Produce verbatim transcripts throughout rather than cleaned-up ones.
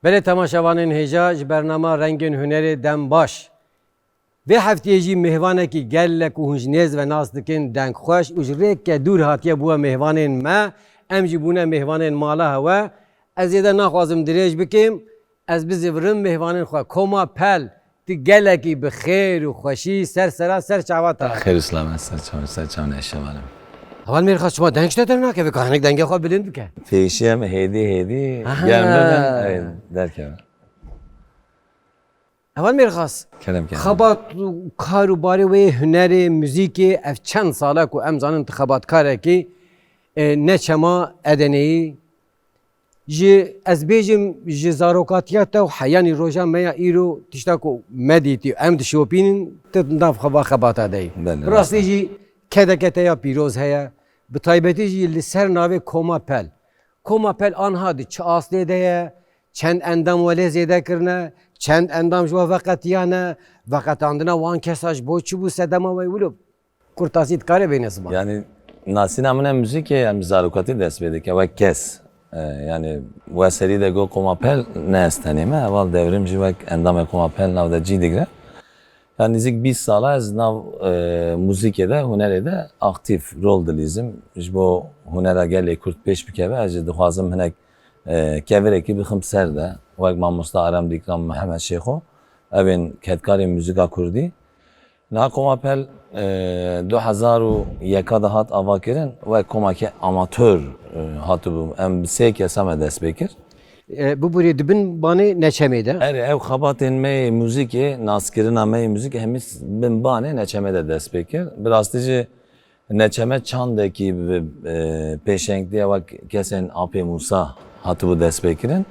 Belê temaşevanên hêja ji bernama Rengên Hunerê dem baş. Vê heftiyê jî mêhvanekî gelek û hûn ji nêz ve nas dikin, dengxweş û ji rêke dûr hatiye bûye mêhvanên me. Em jî bûne mêhvanên mala hewe. Ez zêde naxwazim dirêj bikim. Ez bizivirim mêhvanên xwe. Koma Pel, tu gelekî bi xêr û xweşî ser sera ser çava te. Xêr û selamet ser çava, ser çava neşevanim. Heval Mêrxas, çima deng ji te dernakeve ka hinek dengê xwe bilind bike? Pêşiya me hêdî hêdî Aha. germ bibin, ew derkeve. Heval Mêrxas, Kerem, kerem. Xebat û kar û barê wê hunerê, muzîkê, ev çend sale ku em zanin tu xebatkarekî, e, ne çema Edeneyî, ji, ez bêjim, ji zarokatiya te û heyanî roja me ya îro, tişta ku me dîtî, em dişopînin, tu nav xwe va xebata de yî. Belê, Bi rastî rast e. jî kedeke te ya pîroz heye, bi taybetî jî li ser navê Koma Pel. Koma Pel anha di çi astê de ye, çend endam welê zêde kirine, çend endam ji we veqetiyane, veqetandina wan kesa ji bo çi bû, sedema we wilo? Kurtasî dikare bêne ziman. Yani nasîna min e muzîkê, yani zarokatî dest pê dike wek kes. E, yani we serî de got Koma Pel ne ez tenê me. Heval Devrim jî wek endamê Koma Pel nav de cî digre. Yani nîzik bîst sala ez nav, e, muzîkê de, hunerê de aktîf rol dilîzim. Ji bo hunera gelê Kurd pêş bikeve, ez jî dixwazim hinek, e, kevirekî bixim ser de. Wek mamosta Arem Dîkram, Mihemed Şêxo, evên kedkarên muzîka Kurdî. Niha Koma Pel, e, du hezar û yeka de hat avakirin, wek komeke amatör, e, hatibû. Em bi sê kesa me dest pê kir. E, biborî di bin banê Neçemê de. Erê, ew xebatên me yê muzîkê, naskirina me yê muzîkê hemî s-, bin banê Neçemê de dest pê kir. Bi rastî jî Neçeme çandekî bi, e, pêşengtiya wek kesên Apê Mûsa hatibû dest pê kirin.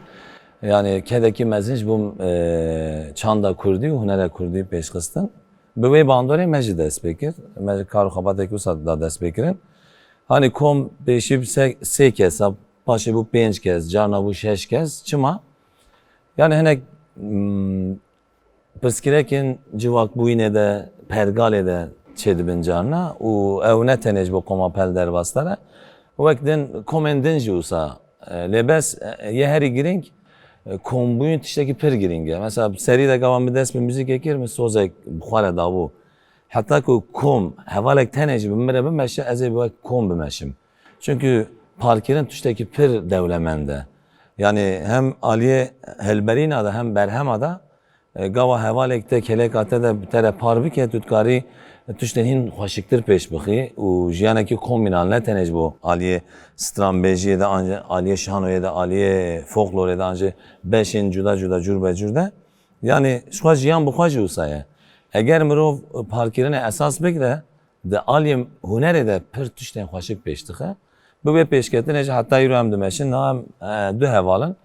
Yani kedekî mezin ji bo, e, çanda kurdî û hunera kurdî pêşxistin. Bi wê bandorê me jî dest pê kir. Me jî kar û xebatekî wisa da dest pê kirin. Hani kom pêşî bi se-, sê kesa, paşê bû pênc kes, carna bû şeş kes. Çima? Yani hinek, mm, pirsgirêkên civakbûyînê de, pergalê de çêdibin carna û ew ne tenê ji bo Koma Pel derbas de ne. Wek din, komên din jî wisa. E, lê bes, e, yê herî girîng, e, kombûyîn tiştekî pir girîng e. Mesela serî de gava min dest bi muzîkê kir, min sozek bi xwe re dabû. Heta ku kom, hevalek tenê jî bi min re bimeşe, ez ê bi wek kom bimeşim. Çünkü parkirin tiştekî pir dewlemend e. Yani hem aliyê hilberîna de hem berhema de, e, gava hevalek te, keleka te de bi te re par bike, tu dikarî tiştên hîn xweşiktir pêş bixî û jiyanekî komînal ne tenê ji bo aliyê stranbêjiyê de, an jî aliyê şanoyê de, aliyê folklorê de, an jî beşên cuda cuda, cûr be cûr de. Yani ji xwe jiyan bi xwe jî wisa ye. Eger mirov parkirinê esas bigre, di aliyê hunerê de pir tiştên xweşik pêş dixe. Bi wê pêşketinê jî heta îro em dimeşin, niha em, e, du heval in.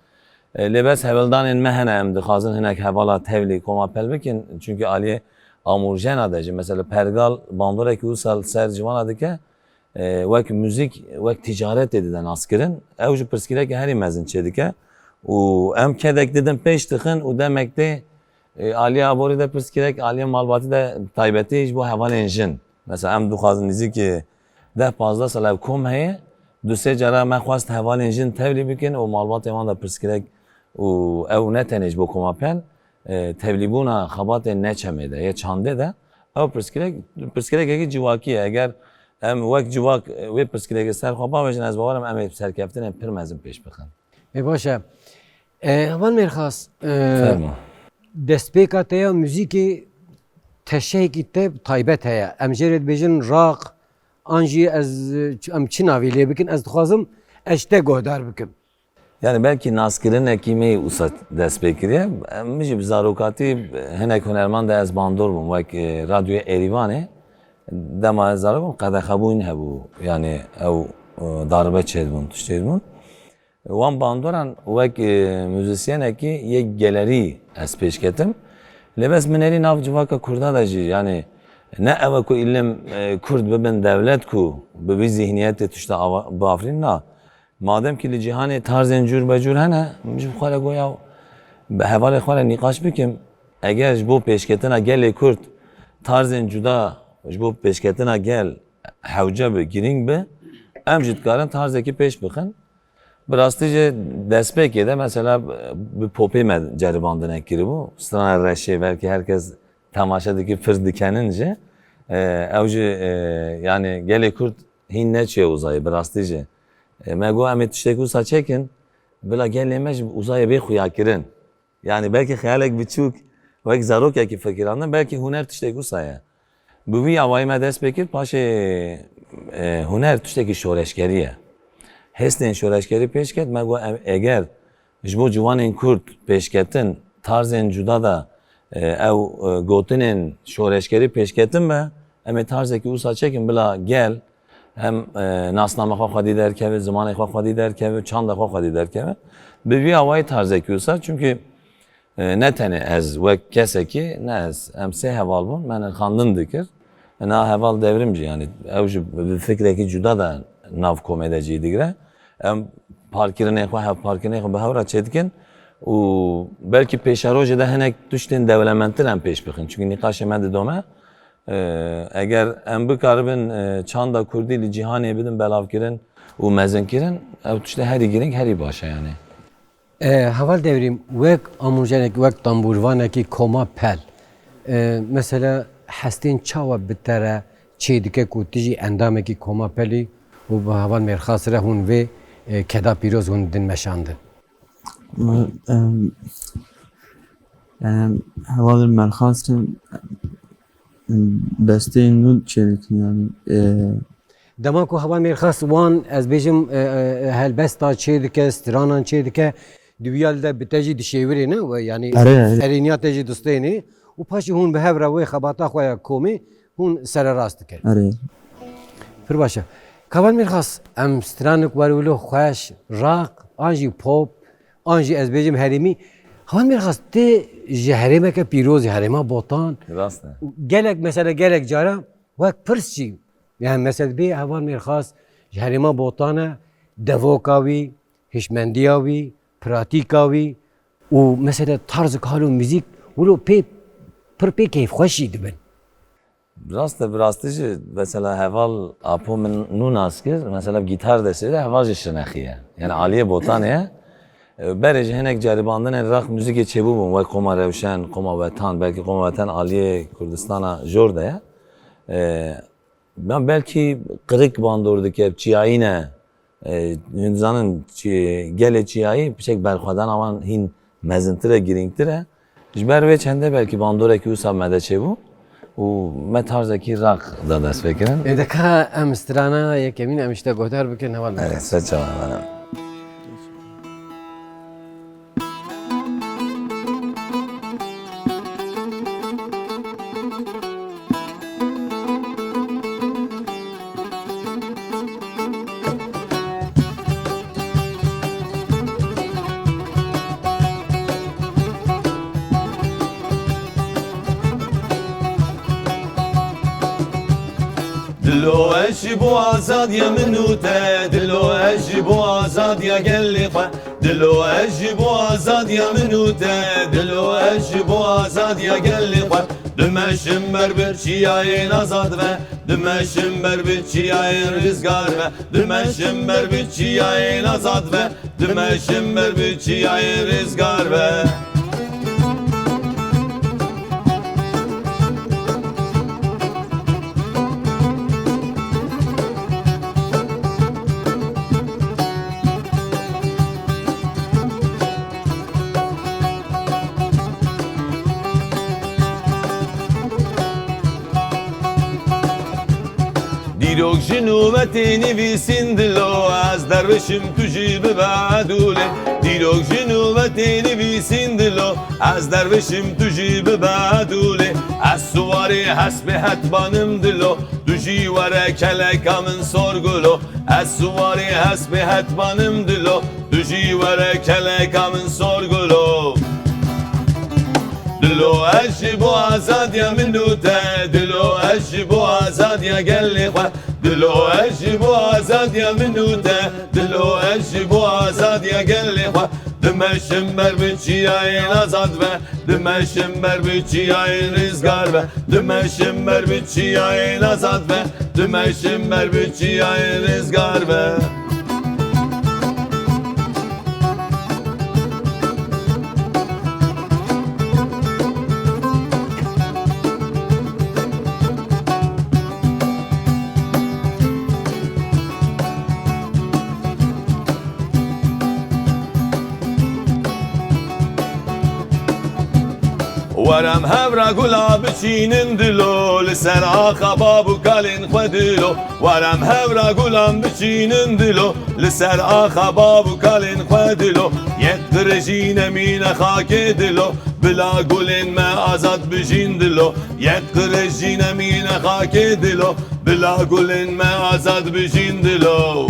E, lê bes hewldanên me hene, em dixwazin hinek hevala tevlî Koma Pel bikin. Çünkü aliyê amûrjena de jî, mesela pergal bandorekî wisa li ser civana dike, e, wek muzîk, wek ticaretê dide naskirin. Ew jî pirsgirêkê herî mezin çêdike. Û em kedek didin pêş dixin û demek tê, e, aliyê aborî de pirsgirêk, aliyê malbatî de taybetî ji bo hevalên jin. Mesela em dixwazin nîzîkî deh pazdeh sal ev kom heye, du sê cara me xwest hevalên jin tevlî bikin û malbatê wan de pirsgirêk û ew ne tenê ji bo Koma Pel, e, tevlîbûna xebatên Neçemê de, yê çandê de, ew pirsgirêk, pirsgirêkekî civakî ye. Eger em wek civak, e, wê pirsgirêkê ser xwe bavêjin, ez bawer im em ê serkeftinên pir mezin pêş bixin. Ê baş e. E, Heval Mêrxas, e, Fermo. destpêka te ya muzîkê teşeyekî te taybet heye. Em jê re dibêjin raq, an jî ez, em çi navê lê bikin, ez dixwazim ez ji te guhdar bikim. Yani belkî naskirinekî me yê wisa dest pê kiriye. Em, min jî bi zarokatî hinek hunermend de ez bandor bûm, wek, e, Radyoya Êrîvanê. Dema ez zarok bûm, qedexebûn hebû. Yani ew, e, darbe çêdibûn, tişt çêdibûn. Wan bandoran wek, e, muzîsyenekî yê gelerî ez pêş ketim. Lê bes min herî nav civaka Kurda de jî, yani ne ew e ku îlim, e, Kurd bibin dewlet ku bi vî zihniyetê tişta ava-, biafirîn, na. Madem ki li cîhanê tarzên cûr be cûr hene, min ji xwe re got ya bi hevalê xwe re nîqaş bikim. Eger ji bo pêşketina gelê Kurd tarzên cuda ji bo pêşketina gel hewce bi, girîng bi, em jî dikarin tarzekî pêş bixin. Bi rastî jî destpêkê de mesela bi popê me ceribandinek kiribû. Strana Reşê belkî herkes temaşe dikir, pir dikenin jî. E, ew jî, e, yani gelê Kurd hîn neçûye uzayê, bi rastî jî. E, me got em ê tiştekî wisa çêkin, bila gelê me jî uzayê bê xuyakirin. Yani belkî xeyalek biçûk, wek zarokekî fikirandin, belkî huner tiştek wisa ye. Bi vî awayî me dest pê kir, paşê, e, huner tiştekî şoreşgerî ye. Hêstên şoreşgerî pêş ket, me got, em, eger ji bo ciwanên Kurd pêşketin, tarzên cuda de, e, ew, e, gotinên şoreşgerî pêşketin be, em ê tarzekî wisa çekin, bila gel hem, e, nasname xwe xwedî derkeve, zimanê xwe xwedî derkeve, çanda xwe xwedî derkeve. Bi vî awayî tarzekî wisa, çimkî, e, ne tenê ez wek kesekî, ne ez, em sê heval bûn, me nirxandin dikir. Na heval Devrim jî, yani ew jî bi fikrekî cuda de nav komê de cî digire. Em parkirinê xwe, hevparkirinê xwe bi hev re çêdikin û belkî pêşerojê de hinek tiştên dewlemendtir em pêş bixin. Çimkî nîqaşê me didome, e, eger em bikaribin, e, çanda kurdî li cîhanê bidin belavkirin û mezinkirin, ew tiştê herî girîng, herî baş e yani. E, Heval Devrîm, wek amujenek, wek tambûrvanekî Koma Pel, e, mesela hestên çawa bi te re çê dike ku tu jî endamekî Koma Pelî û bi Heval Mêrxas re hûn vê, e, keda pîroz hûn din meşandin? Em, em, Heval Mêrxas re, em, besteyên nû çê dikin, yani, e, Dema ku Heval Mêrxas wan, ez bêjim, e, e, helbesta çê dike, stranan çê dike, di wî alî de bi te jî dişêwirê ne we, yanî Erê, erê. Serêniya te jî distênê û paşê hûn bi hev re wê xebata xwe ya komê hûn sererast dikin. Erê. Pir baş e. Heval Mêrxas, em stranek were wilo xweş, raq, an jî pop, an jî ez bêjim herêmî. Heval Mêrxas, tu ji herêmeke pîroz î, herêma Botan. Rast e. Gelek, mesela gelek cara wek pirs jî, yani mesela bê Heval Mêrxas ji herêma Botan e, devoka wî, hişmendiya wî, pratîka wî û mesela tarzek halo muzîk wilo pê, pir pê keyfxweş jî dibin. Rast e, bi rastî jî mesela heval Apo min nû nas kir, mesela gîtar destê de heval jî şinexiye. Yani aliyê Botanê ye. E, berê jî hinek ceribandinên raq muzîkê çêbûbûn, wek Qoma Rewşen, Qoma Wetan, belkî Qoma Wetan aliyê Kurdistana jor de ye. E, ya belkî qirik bandor dike, çiyayî ne. E, hûn dizanin çi-, gelê çiyayî piçek berxwedana wan hîn mezintir e, girîngtir e. Ji ber vê çendê belkî bandorekî wisa me de çêbû û me tarzekî raq da dest pê kirin. Ê, de ka em strana yekemîn em ji te guhdar bikin, Heval Mêrxas. Evet, ser çavan, heval. Dilo ez ji bo azadiya min û te, dilo ez ji bo azadiya gelê xwe, dilo ez ji bo azadiya min û te, dilo ez ji bo azadiya gelê xwe, dimeşim ber bi çiyayên azad ve, dimeşim ber bi çiyayên rizgar ve, dimeşim ber bi çiyayên azad ve, dimeşim ber bi çiyayên rizgar ve. Dîrok ji nû ve tê nivîsîn dilo, ez dervişim tu jî bibe edûlê. Dîrok ji nû ve tê nivîsîn dilo, ez dervişim tu jî bibe edûlê. Ez siwarê hespê hetbanim dilo, tu jî were keleka min sor gulo. Ez siwarê hespê hetbanim dilo, tu jî were keleka min sor gulo. Dilo ez ji bo azadiya min û te, dilo ez ji bo azadiya gelê xwe, dilo ez ji bo azadiya min û te, dilo ez ji bo azadiya gelê xwe, dimeşim ber bi çiyayên azad ve, dimeşim ber bi çiyayên rizgar ve, dimeşim ber bi çiyayên azad ve, dimeşim ber bi çiyayên rizgar ve. Werem hevra gula biçînin dilo, li ser axa bab û kalên xwe dilo. Werem hevra gulan biçînin dilo, li ser axa bab û kalên xwe dilo. Yek qirêj jî nemîne xakê dilo, bila gulên me azad bijîn dilo. Yek qirêj jî nemîne xakê dilo, bila gulên me azad bijîn dilo.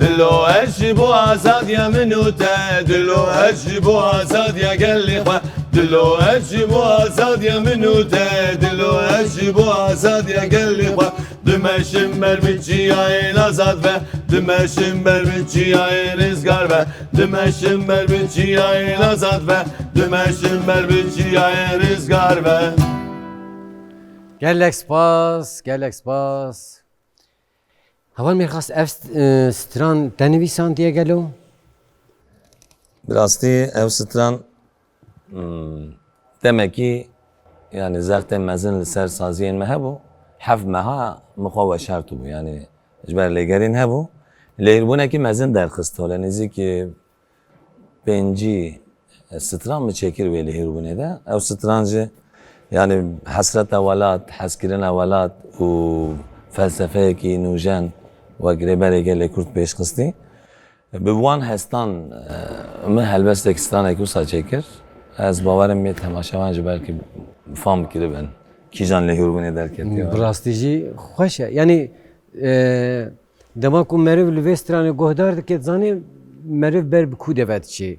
Dilo ez ji bo azadiya min û te, dilo ez ji bo azadiya gelê xwe. Dilo ez ji bo azadiya min û te, dilo ez ji bo azadiya gelê xwe. Dimeşim ber bi çiyayên azad ve, dimeşim ber bi çiyayên rizgar ve, dimeşim ber bi çiyayên azad ve, dimeşim ber bi çiyayên rizgar ve. Gelek spas, gelek spas. Heval Mêrxas, ev st-, e, stran te nivîsandiye gelo? Bi rastî ev stran, hmm, demekî, yanî zextê mezin li ser saziyên me hebû. Heft meha min xwe weşartibû, yanî ji ber lêgerîn hebû. Lêhîrbûnekî mezin derxist, hole nêzîkî pêncî stran min çêkir wê lêhîrbûnê de. Ew stran jî, yanî hesreta welat, hezkirina welat û felsefeyekî nûjen wek Rêberê Gelê Kurd pêş xistî. Bi wan hestan, e, min helbestek stranek wisa çêkir. Ez bawerim yê temaşevan jî belkî fam kiribin kîjan lêhûrbûnê derketiye. Bi rastî jî xweş e. Yanî, e, dema ku meriv li vê stranê guhdar dike, dizanê meriv ber bi ku de ve diçê.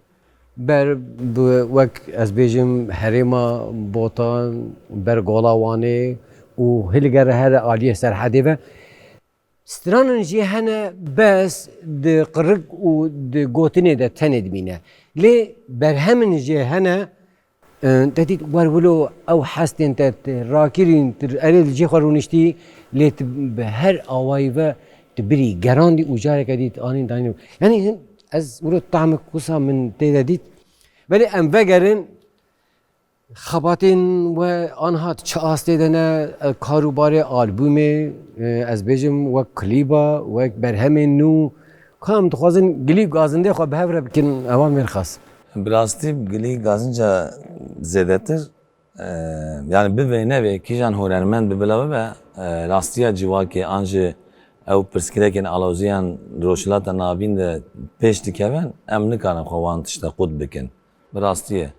Ber bi, wek ez bêjim, herêma Botan, ber Gola Wanê û hilgere here aliyê Serhedê ve. Stranin jê hene, bes di qirik û di gotinê de tenê dimîne. Lê berhemin jê hene, e, te dît wer wilo ew hestên te, te rakirîn, tu erê li cê xwe rûniştî, lê tu bi her awayî ve tu birî gerandî û careke dî tu anîn danî. Yanî hin, ez wilo tahmek wisa min tê de dît. Belê em vegerin, Xebatên we anha çi astê de ne, e, kar û barê albûmê, e, ez bêjim wek klîba, wek berhemên nû, ka em dixwazin gilî gazindê xwe bi hev re bikin, Heval Mêrxas? Bi rastî gilî gazinca zêdetir, e, yanî bivê nevê kîjan hunermend bi bila bibe, e, rastiya civakê an jî ew pirsgirêkên aloziyan Rojhilata Navîn de pêş dikevin, em nikarin xwe wan tişta qut bikin. Bi rastî ye.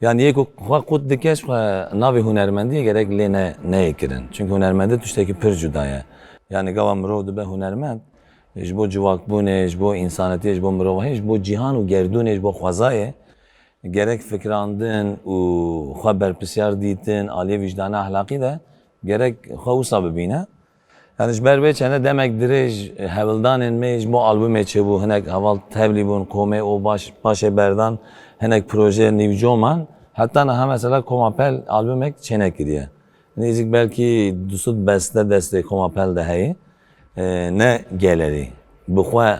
Yanî yê ku xwe qut dike, ji xwe navê hunermendiyê gerek lê ne, neyê kirin. Çimkî hunermendî tiştekî pir cuda ye. Yanî gava mirov dibe hunermend, ji bo civakbûnê, ji bo însanetiyê, ji bo mirovahiyê, ji bo cîhan û gerdûnê, ji bo xwezayê, gerek fikirandin û xwe berpirsiyar dîtin, aliyê vîcdana ehlaqî de gerek xwe wisa bibîne. Yanî ji ber vê çene demek dirêj hewldanên me ji bo albûmê çêbû, hinek heval tevlî bûn, komê û baş, paşê berdan, hinek proje nîvcoman, heta niha mesela Koma Pel albûmek çênekiriye. Nêzîk belkî du sed beste destê Koma Pel de heye, e, ne gelerî. Bi xwe,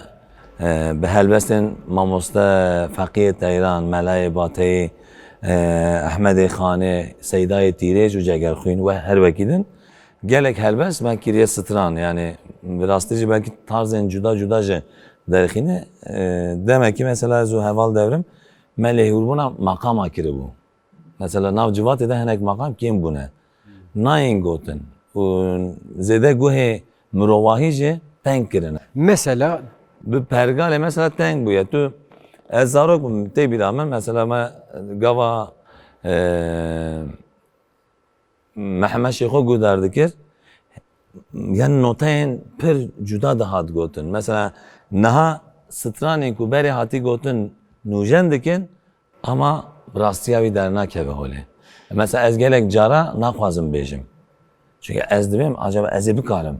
e, bi helbestên mamoste Feqiyê Teyran, Melayê Bateyî, e, Ehmedê Xanê, Seydayê Tîrêj û Cegerxwîn we her wekî din. Gelek helbest me kiriye stran, yanî bi rastî jî belkî tarzên cuda cuda jî derxîne. E, demekî mesela ez û heval Devrim me lêhûrbûna maqama kiribû. Mesela nav civatê de hinek maqam kêm bûne. Nayên gotin. Û zêde guhê mirovahî jî teng kirine. Mesela? Bi pergalê mesela teng bûye. Tu, ez zarok bûm, tê bîra min, mesela me gava, e, Mihemed Şêxo guhdar dikir, yan noteyên pir cuda dihat gotin. Mesela niha stranên ku berê hatî gotin nûjen dikin, ama rastiya wî dernakeve holê. Mesela ez gelek cara naxwazim bêjim. Çunke ez dibêm, acaba ez ê bikarim?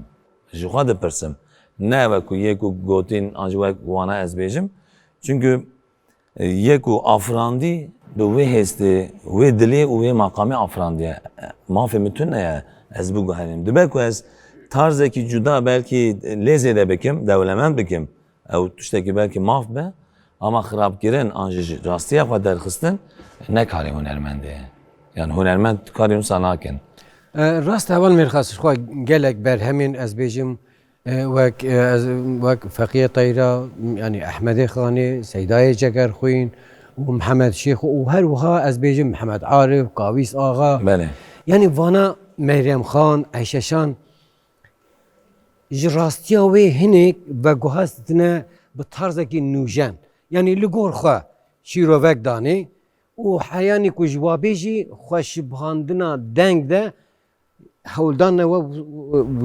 Ji xwe dipirsim. Ne wek ku yê ku gotin, an jî wek wana ez bêjim. Çunke Yê ku afirandî bi wê hêstê, wê dilê û wê maqamê afirandiye. Mafê min tune ye, ez biguherînim. Dibe ku ez tarzekî cuda belkî lê zêde bikim, dewlemend bikim. Ew tiştekî belkî maf be, ama xirabkirin an jî ji rastiya xwe derxistin ne karê hunermendê ye. Yani hunermend karê wisa nakin. E, rast e, heval Mêrxas, ji xwe gelek berhemên ez bêjim, E, wek, e, ez, wek Feqiyê Teyra, yanî Ehmedê Xanê, Seydayê Cegerxwîn, û Mihemed Şêxo û her wiha ez bêjim Mihemed Arif, Kawîs Axa. Belê. Yanî vana Meryem Xan, Eyşe Şan ji rastiya wê hinek veguhestine bi tarzekî nûjen. Yanî li gor xwe şîrovek danê û heyanî ku ji wa bê jî xweşibhandina deng de hewldan ne we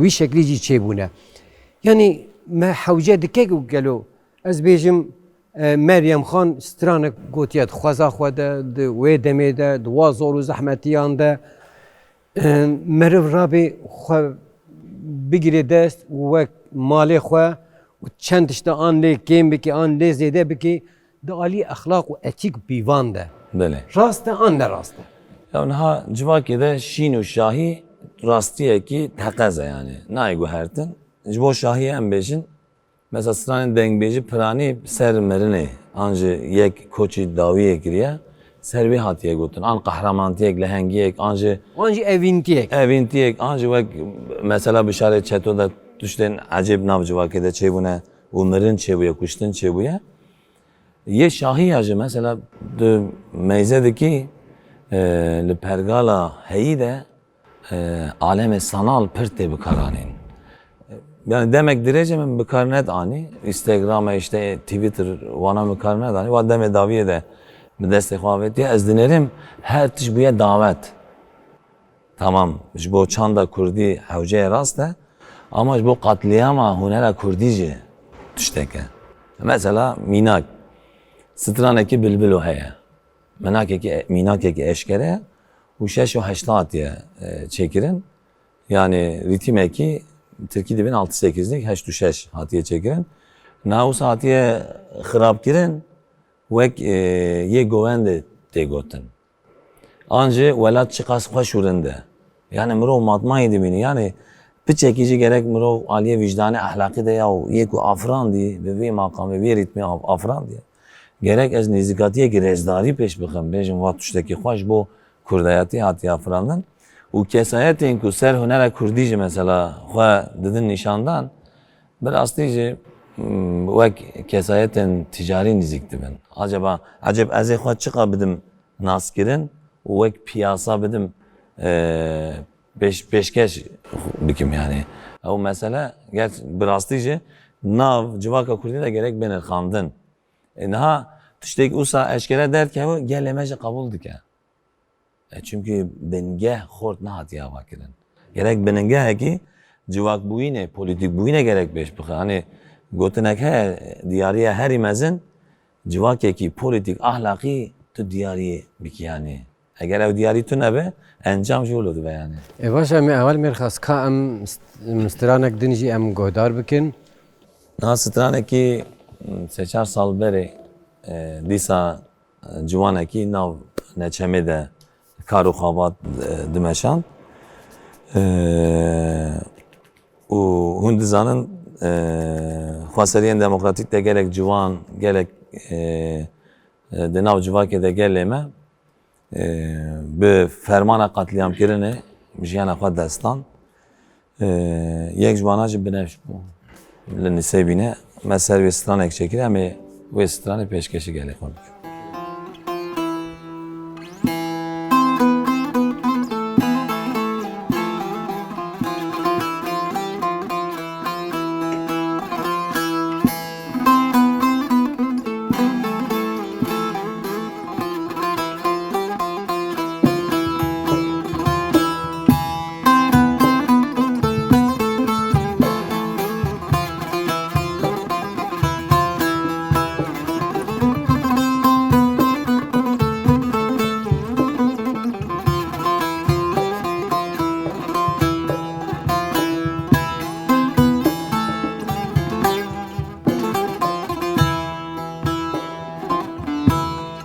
wî şeklî jî çêbûne. Yanî me hewce dike ku gelo ez bêjim, e, Meryem Xan stranek gotiye di xweza xwe de, di wê demê de, di wa zor û zehmetiyan de, e, meriv rabê xwe bigirê dest û wek malê xwe û çend tişta an lê kêm bikî, an lê zêde bikî, di alî exlaq û etîk û pîvan de. Belê. Rast e an ne rast e? Ya niha civakê de şîn û şahî rastiyekî teqez e yani. Nayê guhertin. Ji bo şahiyê em bêjin, mesela stranên dengbêjî piranî ser mirinê, an jî yek koçî dawiyê kiriye, ser wê hatiye gotin. An qehramantiyek, lehengiyek, an jî Wan jî evîntiyek. evîntiyek, an jî wek mesela Bişarê Çeto de tiştên ecêb nav civakê de çêbûne û mirin çêbûye, kuştin çêbûye. Yê şahî ya jî mesela tu meyze dikî, e, li pergala heyî de, e, alemê sanal pir tê bikaranîn. Yani demek dirêj e min bikar nedanî, Instagram e, işte Twitter, wana min bikar nedanî, wa demê dawiyê de bi destê xwe avêtiye. Ez dinêrim her tişt bûye dawet. Tamam, ji bo çanda kurdî hewceyê rast e, ama ji bo qatliyama hunera kurdî jî tiştek e. Mesela mînak, stranekî Bilbilo heye. Minakekî, mînakekî eşkere ye û şeş û heştê hatiye, e, çêkirin. Yani rîtîmekî tirkî dibên altı sekizlik, heşt û şeş hatiye çêkirin. Niha wisa hatiye xirabkirin, wek, e, yê govendê tê gotin. An jî welat çiqas xweş û rind e. Yani mirov matmayî dibînî. Yani piçekî jî gerek mirov aliyê wijdanê ehlaqî de ya û yê ku afirandî, bi vî maqamê, vî rîtmê af-, afirandî. Gerek ez nêzîkatiyekî rêzdarî pêş bixim, bêjim va tiştekî xweş bo kurdayetî hatiye afirandin. Û kesayetên ku ser hunera kurdî jî mesela xwe didin nîşandan, bi rastî jî, m, wek kesayetên ticarî nîzîk dibin. Acaba, ecêb ez ê xwe çiqa bidim naskirin û wek piyasa bidim, e, pêş-, pêşkeş bikim yani. Ew mesele ger bi rastî jî nav civaka kurdî de gerek bê nirxandin. E, niha tiştek wisa eşkere derdikeve gelê me jî qebûl dike. E, çimkî bingeh xort nehatiye avakirin. Gerek bingehekî civakbûyînê, polîtîkbûyînê gerek pêş bixe. Hani gotinek heye, diyariya herî mezin civakekî polîtîk, ahlaqî tu diyarî bikî yani. Eger ew diyarî tune be, encam jî wilo dibe yani. Ê baş e, me ewel mêrxas ka em st-, stranek din jî em guhdar bikin. Niha stranekî, m, sê çar sal berê, e, dîsa, e, ciwanekî nav neçemê de kar û xabat, e, dimeşand. E, û hûn dizanin, e, xweseriyên demokratîk de gelek ciwan, gelek, e, e, di nav civakê de gelê me, e, bi fermana qatliyamkirinê jiyana xwe dest dan. E, yek ji wana jî Binevş bû. Li Nisêbîne me ser wê stranek çêkir, em ê wê stranê pêşkêşî gelê xwe bikin.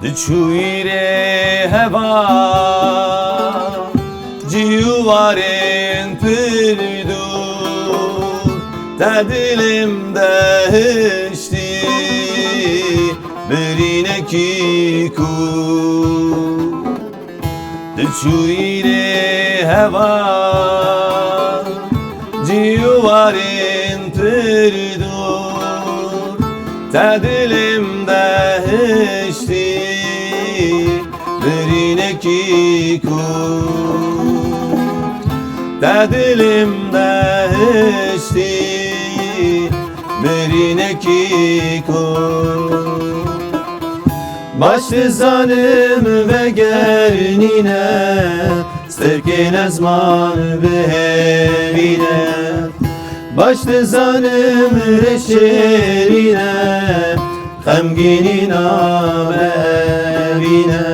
Diçûyîrê heva cîwarên pir dûr, te dilêm de hiştî birînekî kûr. Diçûyîrê heva cîwarên pir dûr, te dilêm de hiştî Kî ku te dilim de hiştî, birînekî ku baş dizanim veger nîne, stirkên ezman bihêvîne. Baş dizanim rê şêrîne, xemgînî nabe evîne.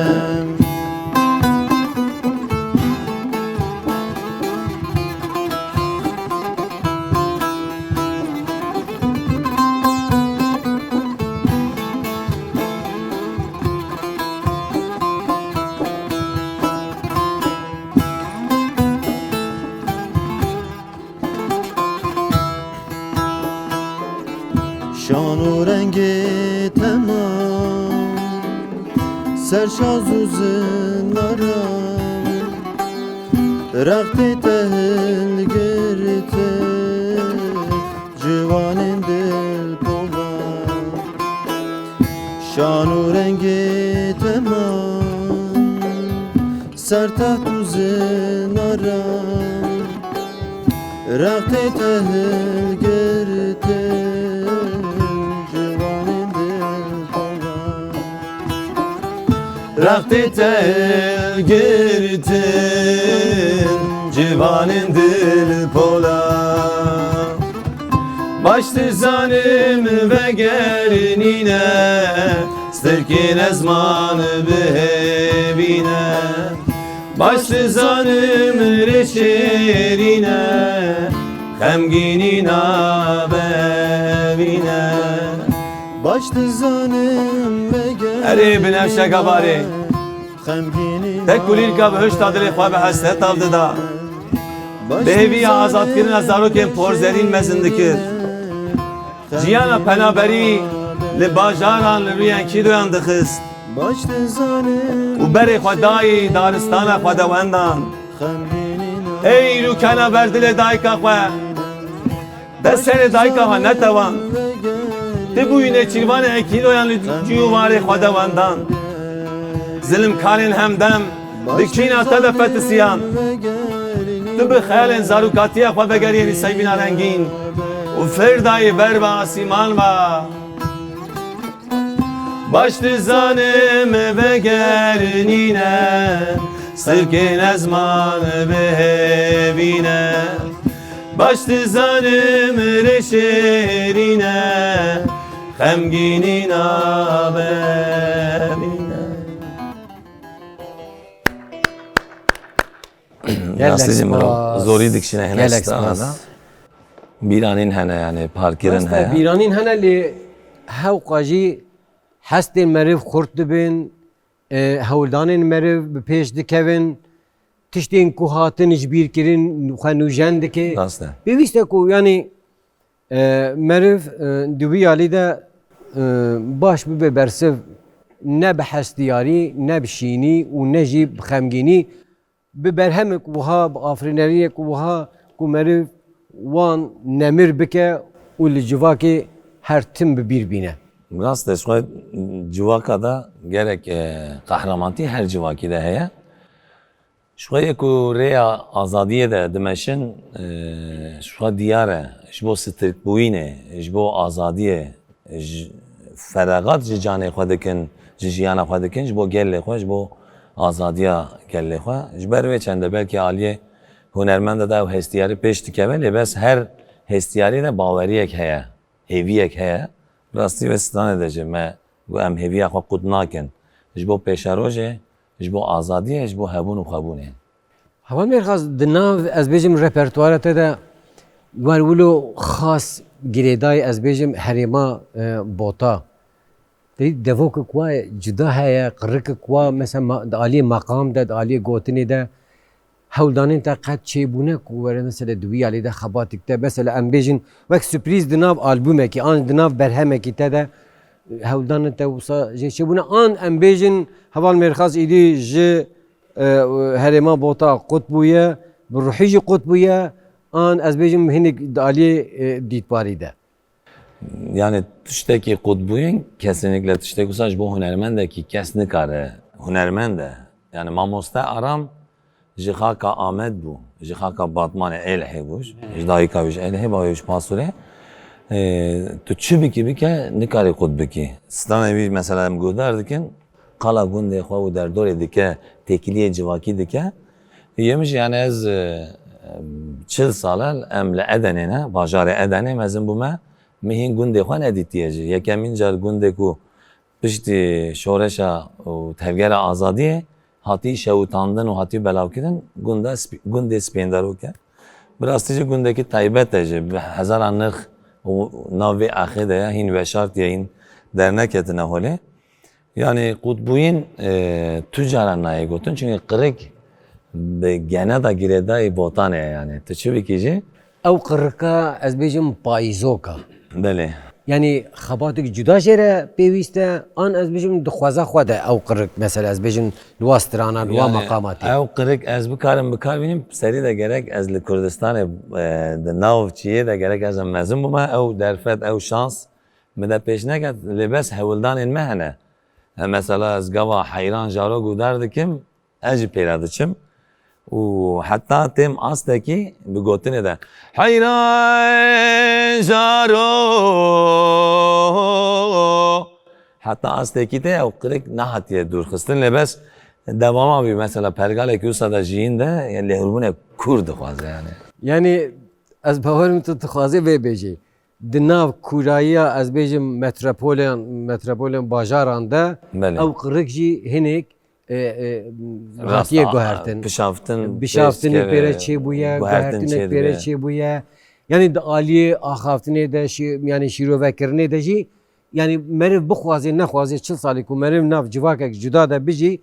Şan û rengê temam, serşaz û zinaran, rextê te hilgirtin, ciwanên dil polan. Şan û rengê temam, ser teht û zinaran, rextê te hilgirtin, ciwanên dil polan. Rextê te hilgirtin, ciwanên dil polan. Baş dizanim veger nîne, stirkên ezman bihêvîne. Baş dizanim rê şêrîne, xemgînî nabe evîne. Baş dizanim veger Erê, binevşeka barê. Xemgînî Te kulîlka bihişta dilê xwe bi hesret av dida. Bi hêviya azadkirina zarokên porzerîn mezin dikir. Jiyana penaberî li bajaran li rûyên kîdoyan dixist. Û berê xwe dayî daristana xwedewendan. Ey rûkena ber dilê dayika xwe. Te serê dayika xwe netewand. Tu bûyî nêçîrvanê ekîloyan li cî û warê xwedewendan. Zilimkarên hemdem bi kîna te de fetisiyan. Tu bi xeyalên zarokatiya xwe vegeriyê li seybîna rengîn û fêr dayî ber bi asîman ve. Baş dizanim veger nîne, sirkên ezman bihêvîne. Baş dizanim rê şêrîne, xemgînî nabe evîne. Gelek Rastî jî mirov spas. Zorî dikişîne hene Gelek strana spas. Da. Bîranîn hene, yani parkirin Rast e, heye. Bîranîn hene lê hewqa jî hestên meriv xurt dibin, e, hewldanên meriv bi pêş dikevin, tiştên ku hatin ji bîr kirin xwe nûjen dike. Rast e. Pêwîst e ku, yanî, e, meriv, e, di wî alî de, e, baş bibe bersiv ne bi hestiyarî, ne bi şînî û ne jî bi xemgînî. Bi berhemek wiha, bi afirîneriyek wiha ku meriv wan nemir bike û li civakê her tim bi bîr bîne. Rast e, ji xwe civaka de gerek, e, qehramantî her civakî de heye. Ji xwe yê ku rêya azadiyê de dimeşin, e, ji xwe diyar e, ji bo stirkbûyînê, ji bo azadiyê, ji feragat ji canê xwe dikin, ji jiyana xwe dikin, ji bo gelê xwe, ji bo azadiya gelê xwe. Ji ber wê çende belkî aliyê hunermenda de ew hestiyarî pêş dikeve, lê bes her hestiyarî de baweriyek heye, hêviyek heye. Rastî wê stranê de jî me got em hêviya xwe qut nakin. Ji bo pêşerojê, ji bo azadiyê, ji bo hebûn û xwebûnê. Heval Mêrxas, di nav, ez bêjim, repertuara te de wer wilo xas girêdayî, ez bêjim, herêma, e, Bota. Te devokek wa cuda heye, qirikek wa, mesela, ma-, di aliyê meqam de, di aliyê gotinê de, hewldanên te qet çêbûne ku were, mesela, di wî alî de xebatek te, mesela, em bêjin, wek surprîz di nav albûmekî, an di nav berhemekî te de, hewldanên te wisa jê çêbûne, an em bêjin, heval Mêrxas îdî ji e, herêma Bota qut bûye, bi ruhî jî qut bûye, an ez bêjim hinek di aliyê, e, dîtbarî de? Yani tiştekî qut bûyîn, kesinlikle tiştek wisa ji bo hunermendekî kes nikare, hunermend e, Yani mamoste Aram ji xaka Amed bû, ji xaka Batmanê Êlihê bû, ji dayika wî ji Êlihê, bavê wî ji Pasurê. E, tu çi bikî bike, nikarî qut bikî. Stranê wî mesela em guhdar dikin, qala gundê xwe û derdorê dike, têkiliyê civakî dike. Yê min jî yani ez, e, çil sal e em li Edenê ne, bajarê Edenê mezin bûme, min hîn gundê xwe nedîtiye jî. Yekemîn car gundê ku piştî şoreşa û tevgera azadiyê hatî şewitandin û hatî belavkirin gunda Sp-, gundê Spênderok e. Bi rastî jî gundekî taybet e jî, bi hezara nirx û nav vê axê de ye, hîn veşartiye, hîn derneketine holê. Yani qutbûyîn, e, tu caran nayê gotin, çünkü qirik bi gene da girêdayî botanê ye yani. Tu çi bikî jî? Ew qirika ez bêjim payîzoka. Belê. Yani xebatek cuda jê re pêwîst e, an ez bêjim di xweza xwe de ew qirik, mesela ez bêjim li wa strana, li wa Yani meqama tê. Ew qirik ez bikarim bikar bînim, serî de gerek ez li Kurdistanê, e, di nav çiyê de gerek ez em mezin bûme, ew derfet, ew şans min de pêş neket, lê bes hewildanên me hene. E, mesela ez gava heyran jaro guhdar dikim, ez jî pê re diçim û heta têm astekî bi gotinê de, "Heyran jaro!" Heta astekî tê ew qirik nehatiye dûrxistin, lê bes dewama bî, mesela pergalekî wisa de jiyîn de, yani lêhûrbûnek kûr dixwaze yani. Yani ez bawerim tu dixwazê vê bêjî. Di nav kûrayiya, ez bêjim, metropolên, metropolên bajaran de Belê. ew qirik jî hinek, e, e, Rast hatiye a-, guhertin. pişaftin Bişaftinê pêşkeve, pê re çêbûye, guhertin guhertinek pê re çêdibe. çêbûye. Yani di aliyê axaftinê de, şî-, yani şîrovekirinê de jî, yani meriv bixwaze nexwaze, çil salî ku meriv nav civakek cuda de bijî,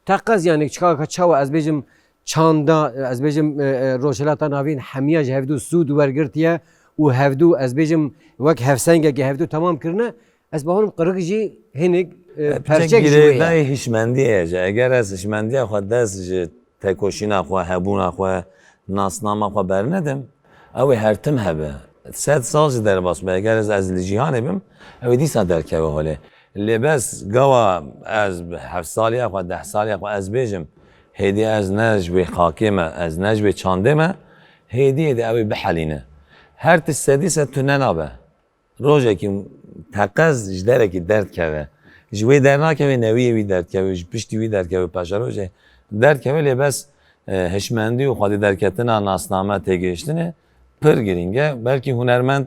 teqez yani çika çawa ez bêjim, çanda, ez bêjim, e, e, Rojhilata Navîn hemiya ji hevdû sûd wergirtiye û hevdû, ez bêjim, wek hevsengekê hevdû temam kirine, ez bawerim qirik jî hinek, e, E, piçek perçek ji wê ye. girêdayê hişmendiyê ye jî. Eger ez hişmendiya xwe dest ji tekoşîna xwe, hebûna xwe, nasnama xwe bernedim, ew ê her tim hebe. Sed sal jî derbas be. Eger ez, ez li cîhanê bim, ew ê dîsa derkeve holê. Lê bes gawa ez heft saliya xwe, deh saliya xwe ez bêjim, hêdî ez ne ji wê xakê me, ez ne ji wê çandê me, hêdî hêdî ew ê bihelîne. Her tişt sedî sed tune nabe. Rojekî teqez ji derekî derdkeve. Ji wê dernakeve, newiyê wî derdkeve, ji piştî wî derdkeve, paşerojê derdkeve, lê bes, e, hişmendî û xwedî derketina nasname têgihiştinê pir girîng e. Belkî hunermend,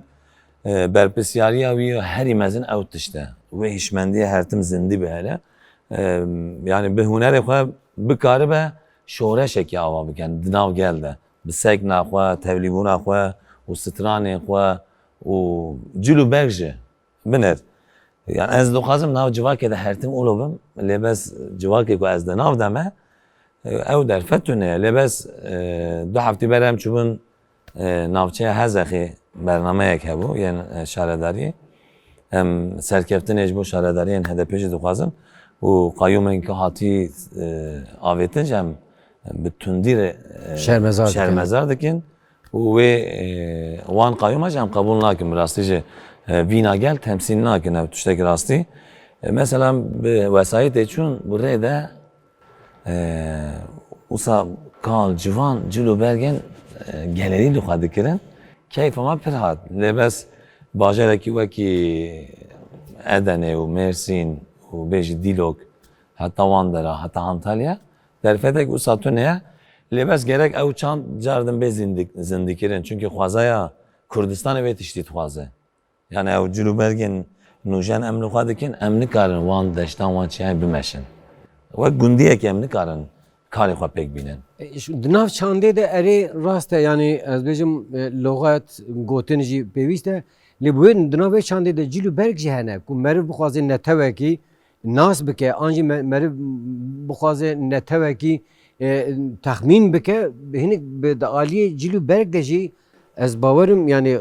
e, berpirsyariya wî herî mezin ew tişt e. Wê hişmendiyê her tim zindî bihêle. E, yani bi hunerê xwe bikaribe şoreşekî ava bike di nav gel de. Bi sekna xwe, tevlîbûna xwe û stranên xwe û cil û berg jî binêr. Yani ez dixwazim nav civakê de her tim olo bim, lê bes civakê ku ez di nav de me, ew derfet tune ye. Lê bes, e, du heftî ber em çûbûn, e, navçeya Hezexê bernameyek hebû, yên, e, şaredarî. Em serkeftinê ji bo şaredariyên H D P jî dixwazin û qayûmên ku hatî, e, avêtin jî em bi tundî re, e, Şermezar dikin. şermezar dikin û wê, e, wan qayûma jî em qebûl nakin. Bi rastî jî, e, vîna gel temsîl nakin, ev tiştek rastî. E, mesela bi wesayîtê çûn bi rê de, e, wisa kal, ciwan, cil û bergên, e, gelerî li xwe dikirin. Keyfa me pir hat. Lê bes bajarekî wekî Edenê û Mêrsîn û bêjî Dîlok, heta wan dera, heta Antalya, derfetek wisa tune ye. Lê bes gerek ew çand car din bê zindik-, zindîkirin. Çunkî xwezaya Kurdistanê vê tiştî dixwaze. Yani ew cil û bergên nûjen em li xwe dikin, em nikarin wan deştan, wan çiyayên bimeşin. Wek gundiyekê em nikarin karê xwe pêk bînin. E, şu, di nav çandê de erê rast e, yani ez bêjim, e, loxet, gotin jî pêwîst e. Lê bi wê di nav vê çandê de cil û berg jî hene ku meriv bixwaze netewekî nas bike, an jî me-, meriv bixwaze netewekî, e, texmîn bike, hinek bi di aliyê cil û berg de jî ez bawerim, yani, e, e,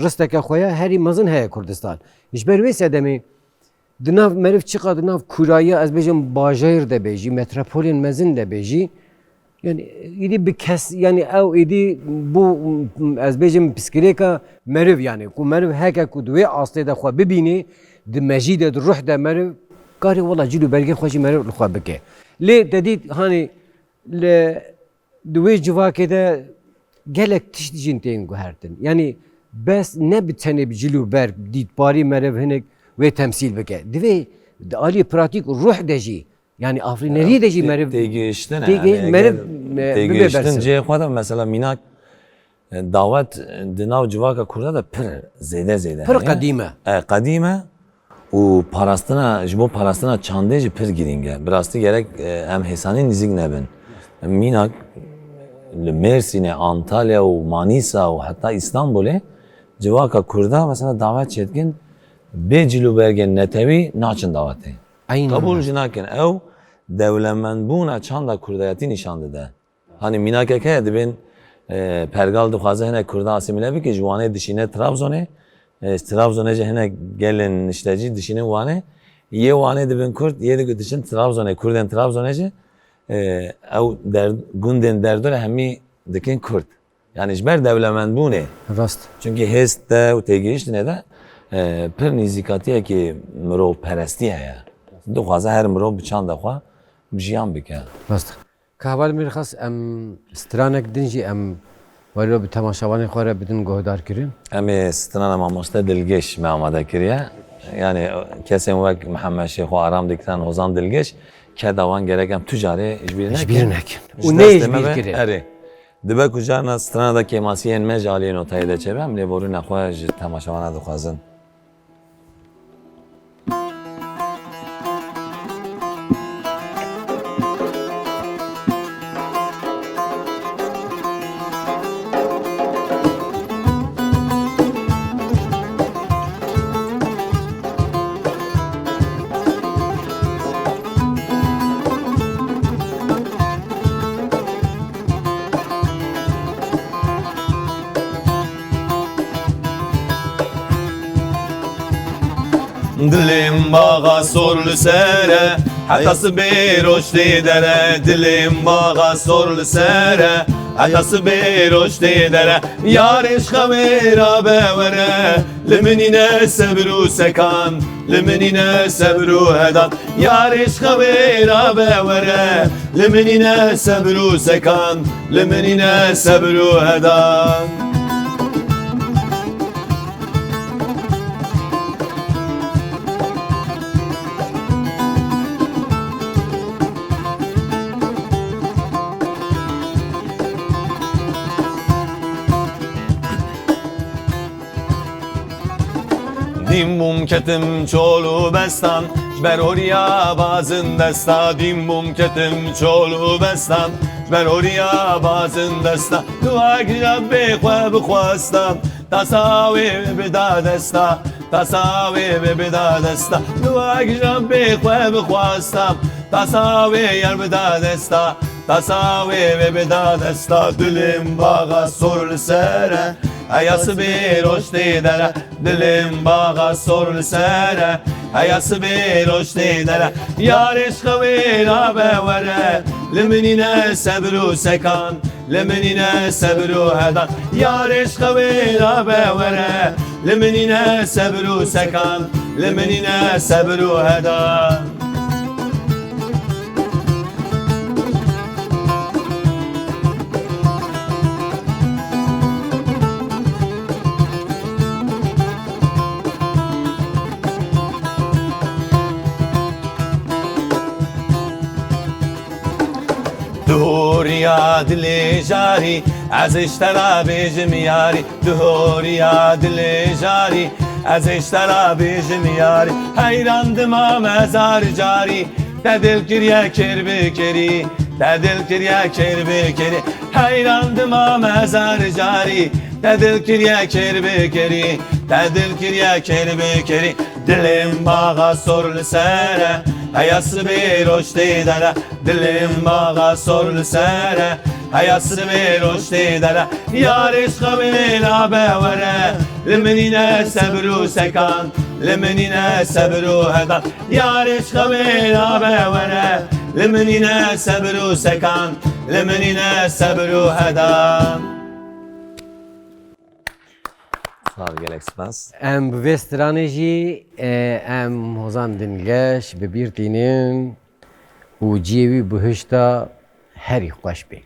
risteke xwe ya herî mezin heye Kurdistan. Ji ber wê sedemê di nav meriv çiqa di nav kûrayiya, ez bêjim, bajêr de be jî, metropolên mezin de be jî, yani, êdî bi kes, yani, ew êdî bû, ez bêjim, piskirêka meriv, yani, ku meriv heke ku di wê astê de xwe bibînê, di mejî de, di ruh de meriv, karê wela cil û bergê xwe jî meriv li xwe bike. Lê te dît, hanî li, di wê civakê de gelek tişt jîn tên guhertin. Yanî bes ne bi tenê bi cil û ber, dîtbarî meriv hinek wê temsîl bike. Divê di aliyê pratîk û ruh de jî, yanî afirîneriyê de jî meriv têgihiştin e. Têgihiştin, yanî meriv, eger me, bibe têgihiştin bersiv. Cihê xwe de, mesela mînak, e, dawet, e, di nav civaka Kurda de pir zêde zêde heye. Pir qedîm e. E, qedîm e û parastina, ji bo parastina çandê jî pir girîng e. Bi rastî gerek, e, em hêsanî nîzîk nebin. Mînak li Mêrsînê, Antalya û Manîsa û heta Îstanbulê civaka Kurda mesela dawet çêdikin, bê cil û bergên netewî naçin dawetê. Qebûl jî nakin. Ew dewlemendbûna çanda kurdayetî nîşan dide. Hanî mînakek heye, dibên, e, pergal dixwaze hinek Kurda asîmîle bike, ji Wanê dişîne Trabzonê, e, ji Trabzonê jî hinek gelên niştecî dişînin Wanê. Yê Wanê dibin Kurd, yê di ku diçin Trabzonê, Kurdên Trabzonê jî, e, ew der-, gundên derdor e hemî dikin Kurd. Yanî ji ber dewlemendbûnê. Rast. Çunkî hêst de û têgihiştinê de, e, pir nîzîkatiyekî mirovperestî heye. Dixwaze her mirov bi çanda xwe bi jiyan bike. Rast. Ka heval Mîrxas, em stranek din jî em welo bi temaşevanên xwe re bidin guhdarkirin. Em ê strana mamoste Dilgiş me amade kiriye. Yanî kesên wek Mihemed Şêxo, Aram Diktan, Hozan Dilgiş, keda wan gerek em tu carê ji bîr nekin. Ji bîr nekin. Û neyê ji bîr kirin. Erê. Dibe ku carna strana de kêmasiyên me ji aliyê notayê de çêbe, em lêborîna xwe ji temaşevana dixwazin. Dilê min baxa sor li ser e, heta sibê roj tê dere. Dilê min baxa sor li ser e, heta sibê roj tê dere. Yarê ji xewê rabe were, li min nîne sebir û sekan, li min nîne sebir û hedan. Yarê ji xewê rabe were, li min nîne sebir û sekan, li min nîne sebir û hedan. Dîn bûm ketim çol û bestan, ji ber oriya bazin desta. Dîn bûm ketim çol û bestan, ji ber oriya bazin desta. Dua kira bê xwe bixwesta, tasa wê bida desta, tasa wê bida desta. Dua kira bê xwe bixwesta, tasa wê yar bida desta, tasa wê bida desta. Dilê min baxa sor li ser e, heya sibê roj tê dere. Dilê min baxa sor li ser e, heya sibê roj tê dere. Yarê ji xewê rabe were, li min nîne sebir û sekan, li min nîne sebir û hedan. Yarê ji xewê rabe were, li min nîne sebir û sekan, li min nîne sebir û hedan. Di horiya dilê jarî, ez ê ji te re bêjim yarî. Di horiya dilê jarî, ez ê ji te re bêjim yarî. Heyran dimam hezar carî, te dil kiriye kêr bi kêrî, te dil kiriye kêr bi kêrî. Heyran dimam hezar carî, te dil kiriye kêr bi kêrî, te dil kiriye kêr bi kêrî. Dilê min baxa sor li ser e, heya sibê roj tê dere. Dilê min baxa sor li ser e, heya sibê roj tê dere. Yarê ji xewê rabe were, li min nîne sebir û sekan, li min nîne sebir û hedan. Yarê ji xewê rabe were, li min nîne sebir û sekan, li min nîne sebir û hedan. Sağ ol, gelek spas. Em bi vê stranê jî, e, em Hozan Dilgiş bi bîr tînin. û ciyê wî bihişta herî xweş bê.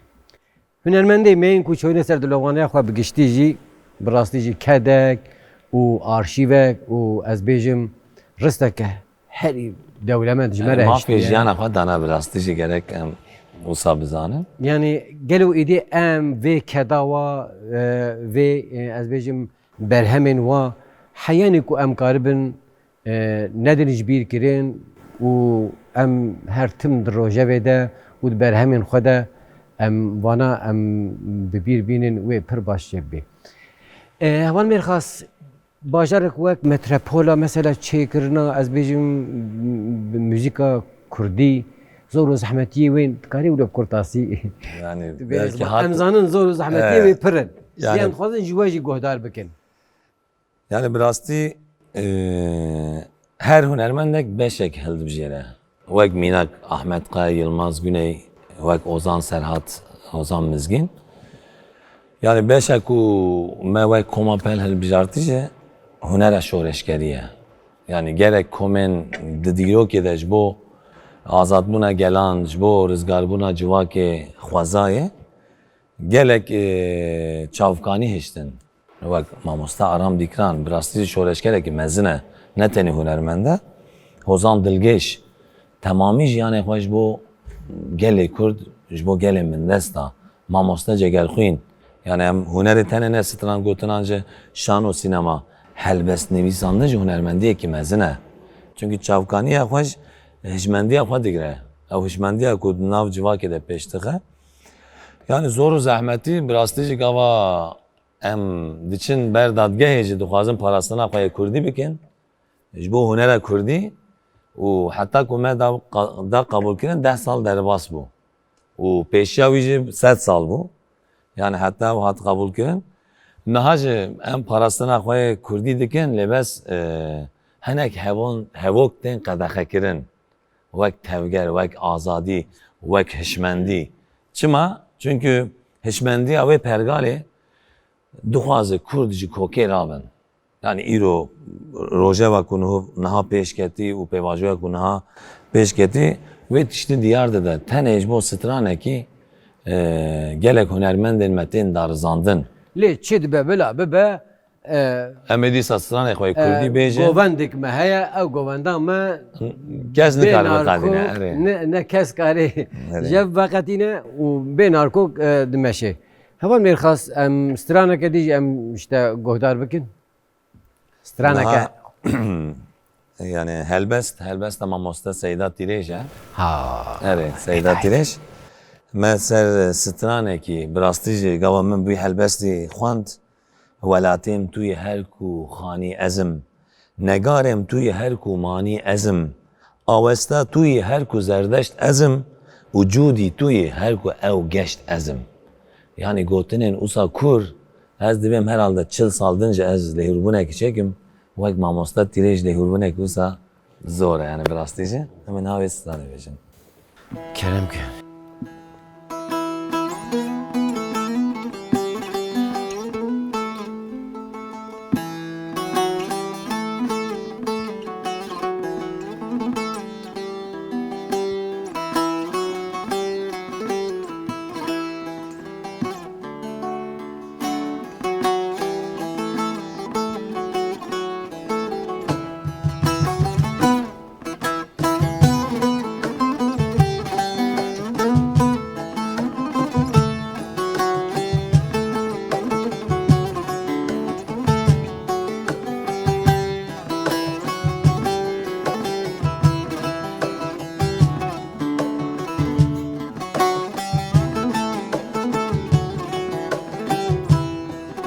Hunermendê me yên ku çûne ser dilovaneya xwe bi giştî jî, bi rastî jî kedek û arşîvek û ez bêjim risteke herî dewlemend ji me re hiştiye. Mafê jiyana xwe dana, bi rastî jî gerek em wisa bizanin. Yanî gelo êdî em vê keda wa, e, vê, e, ez bêjim berhemên wa heyanî ku em karibin e, nedin ji bîr kirin û em her tim di rojevê de û di berhemên xwe de em vana em bi bîr bînin wê pir baş çêbibê. E, Heval Mêrxas, bajarek wek metropola mesela çêkirina, ez bêjim, muzîka kurdî, zor û zehmetiyê wê dikarî wilo bi kurtasî. Yani belki hat- Em zanin zor û zehmetiyê wê pir in. Yani- Lê em dixwazin ji we jî guhdar bikin. Yani bi rastî, e, her hunermendek beşek hildibijêre. Wek mînak Ahmet Kaya, Yilmaz Güney, wek Ozan Serhat, Ozan Mizgîn. Yani beşek ku me wek Koma Pel hilbijartî jî hunera şoreşgerî ye. Yani gerek komên di dîrokê de ji bo azadbûna gelan, ji bo rizgarbûna civakê xwezayê, gelek, e, çavkanî hiştin. Wek mamoste Aram Dîkran, bi rastî jî şoreşgerekî mezin e, ne tenê hunermend e. Hozan Dilgêş, temamî jiyanê xwe ji bo gelê Kurd, ji bo gelê min dest da. Mamoste Cegerxwîn, yani em hunerê tenê ne stran gotinan ji şan û sînema, helbest nivîsandin jî hunermendiyekî mezin e. Çunkî çavkaniya xwe ji hişmendiya xwe digire. Ew hişmendiya ku di nav civakê de pêş dixe. Yani zor û zehmetî, bi rastî jî gava em diçin ber dadgehê jî dixwazin parastina xwe yê kurdî bikin. Ji bo hunera kurdî û heta ku me da, da qebûlkirin deh sal derbas bû. Û pêşiya wî jî sed sal bû. Yani heta ew hat qebûlkirin. Niha jî em parastina xwe yê kurdî dikin, lê bes, e, hinek hevon-, hevok tên qedexekirin. Wek tevger, wek azadî, wek hişmendî. Çima? Çunkî hişmendiya wê pergalê dixwaze Kurd ji kokê rabin. Yani îro rojeva ku niho-, niha pêş ketî û pêvajoya ku niha pêş ketî, wê tiştî diyar dide. Tenê ji bo stranekî, e, gelek hunermendên me tên darizandin. Lê çi dibe bila bibe, e, Em ê dîsa stranê xwe yê kurdî e, bêjin. Govendek me heye, ew govenda me Kes bê nikare narkok, veqetîne, erê. ne, ne kes karê Erê. jev veqetîne û bê narkok, e, dimeşe. Heval Mêrxas, em straneke dî jî em işte guhdar bikin. Straneke. Niha, yani helbest, helbesta mamoste Seyda Tîrêj e. Ha. Erê, Seyda Tîrêj. Me ser stranekî, bi rastî jî gava min bi wî helbestî xwend. Welatêm tu yê her ku xanî ez im. Negarêm tu yê her ku manî ez im. Awesta tu yê her ku zerdeşt ez im. Û cûdî tu yê her ku ew geşt ez im. Yanî gotinên usa kur, ez dibêm herhalde çil sal din jî ez lêhûrbûnekî çêkim, wek mamoste Tîrêj lêhûrbûnek usa zor e, yani bi rastî jî. Em ê niha wê stranê bêjin. Kerem ke.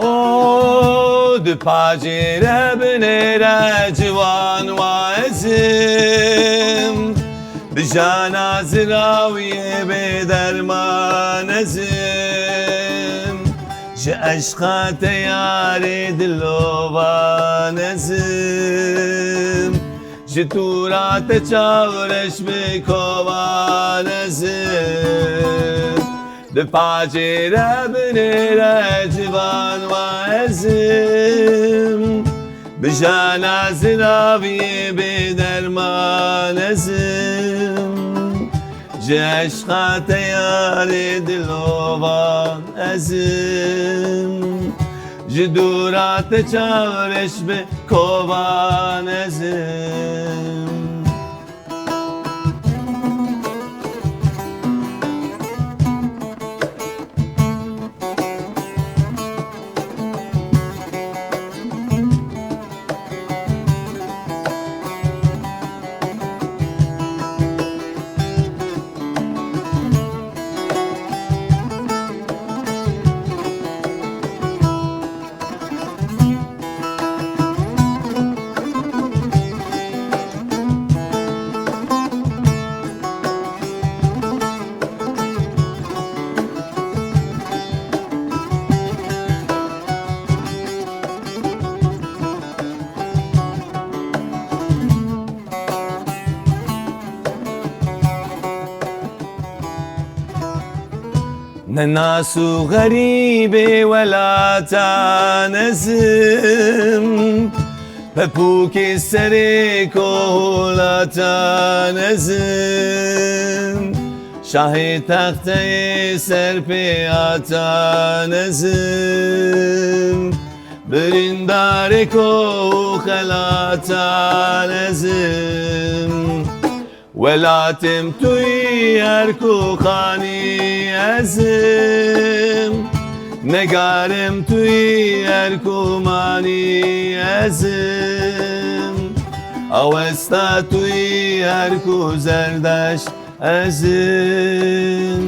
O di pacê re binêre ciwan wa ez im. Bi jana zirawiyê bê derman ez im. Ji eşqa te yarê dilovan ez im. Ji tûra te çawreş bi kovan ez im. Di pacê re binêre civan wa ez im. Bi jana ziraviyê bê derman ez im. Ji eşqa te yarê dilovan ez im, ji dûra te çareş bi kovan ez im. Ne nas û xerîbê welatan ez im, pepûkê serê kohlatan ez im, şahê texteyê serpêhatan ez im, birîndarê koh û xelatan ez im. Welatê min tu yî her ku xanî ez im, negarê min tu yî her ku manî ez im, awesta tu yî her ku zerdeşt ez im,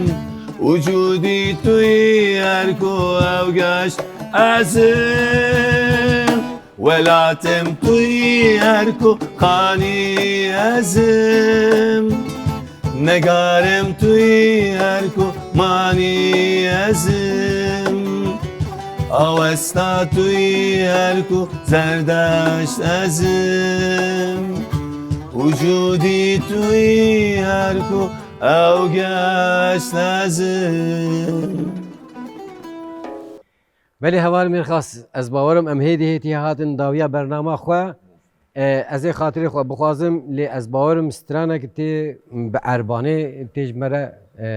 wicûdî tu yî her ku ew geşt ez im. Welatê min tu yî her ku xanî ez im, negarê min tu yî her ku manî ez im, awesta tu yî her ku zerdeşt ez im, wicûdî tu yî her ku ew geşt ez im. Belê heval Mêrxas, ez bawerim em hêdî hêdî hatin dawiya bernama xwe. E, ez ê xatirê xwe bixwazim, lê ez bawerim stranek tê bi erbanê tê ji me re, e,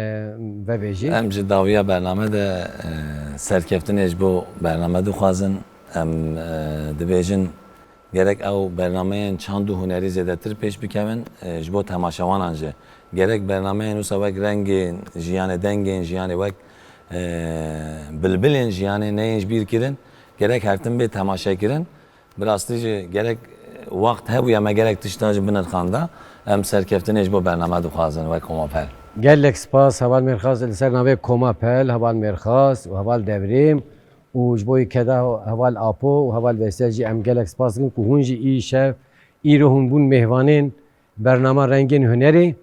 vebêjî. Em ji dawiya bername de, e, serkeftinê ji bo bername dixwazin. Em, e, dibêjin, gerek ew bernameyên çand û hunerî zêdetir pêş bikevin, e, ji bo temaşewanan jî. Gerek bernameyên wisa wek rengên jiyanê, dengên jiyanê, wek, e, bilbilên jiyanê neyên ji bîr kirin, gerek her tim bê temaşekirin. Bi rastî jî gerek wext hebûya me gerek tişta jî binirxanda. Em serkeftinê ji bo bername dixwazin wek Koma Pel. Gelek spas heval Mêrxas, li ser navê Koma Pel, heval Mêrxas û heval Devrêm. Û ji bo yê keda heval Apo û heval Veysel jî em gelek spas dikin ku hûn jî îşev, îro hûn bûn mêvanên bernama Rengên Hunerê.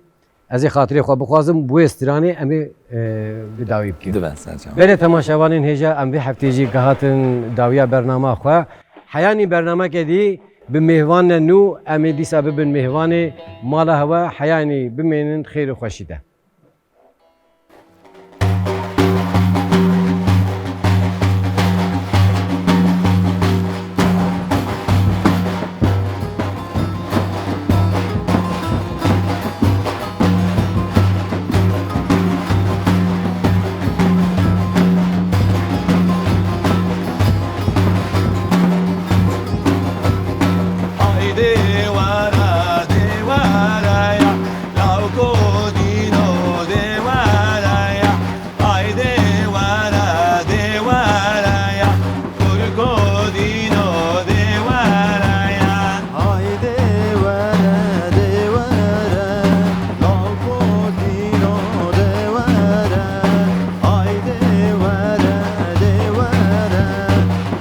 Ez ê xatirê xwe bixwazim, bi wê stranê em ê, e, bi dawî bikin. Dibe ser çavan. Belê temaşevanên hêja, em vê heftê jî gihatin dawiya bernama xwe. Heyanî bernameke dî bi mêvanê nû em ê dîsa bibin mêvanê mala hewe. Heyanî bimênin xêr û xweşî de. Haydi wara de wara ya, lawko dîno de wara ya. Haydi wara de wara ya, Kurko dîno de wara ya. Haydi wara de wara, lawko dîno de wara. Haydi wara de wara,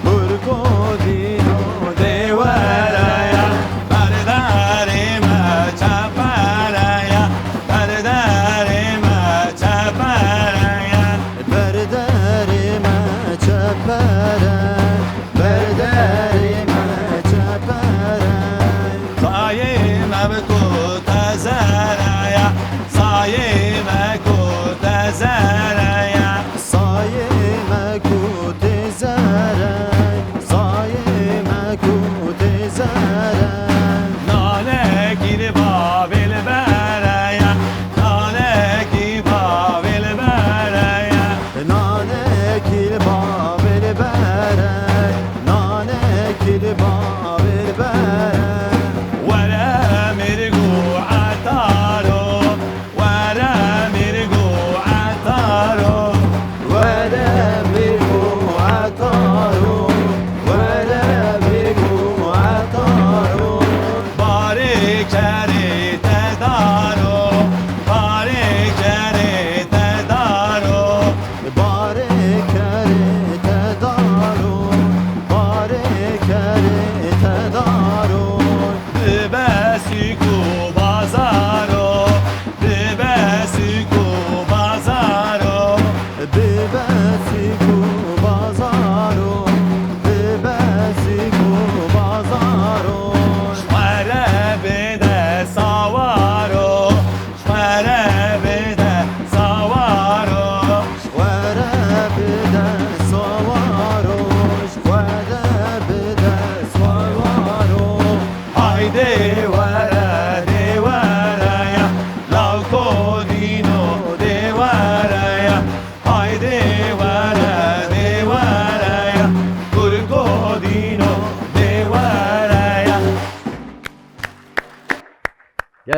Kurko dîno de wara ya. Berdarê me çepere ya, berdarê me çepere ya. Berdarê me çepere, berdarê me çepere. Sayê me bi ku te zere ya, sayê me ku te zere ya. Sayê me ku te zere, sayê me ku te zere. Nalekî li bavê li bere ya, nalekî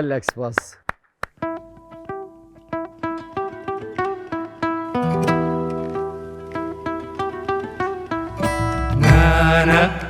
Gelek spas. Nana,